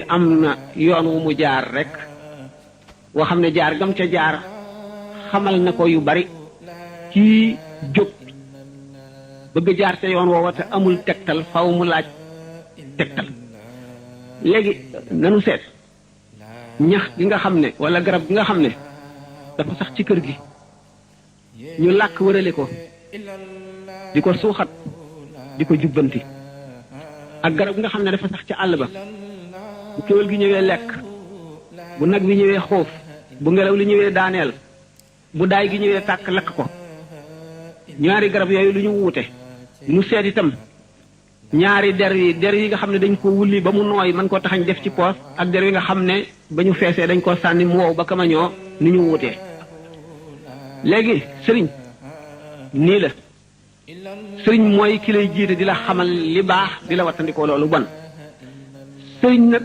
am na yoon wu mu jaar rek woo xam ne jaar gam ca jaar xamal na ko yu bari kii jóg bëgg jaar ca yoon woowa te amul tegtal faw mu laaj tegtal. léegi nanu seet ñax gi nga xam ne wala garab gi nga xam ne dafa sax ci kër gi ñu làkk wërale ko di ko suuxat di ko jubbanti ak garab gi nga xam ne dafa sax ci àll ba bu kéwél gi ñëwee lekk bu nag bi ñëwee xoof bu ngelaw li ñëwee daaneel bu daay gi ñëwee tàkk lakk ko ñaari garab yooyu lu ñu wuute nu seet itam ñaari der yi nga xam ne dañ ko wulli ba mu nooy mën koo taxañ def ci poos ak der yi nga xam ne ba ñu feesee dañ koo sànni mu wow ba kamañoo ni ñu wuutee léegi sëriñ nii la sëriñ mooy ki lay jiite di la xamal li baax di la wattandikoo loolu bon sëriñ nag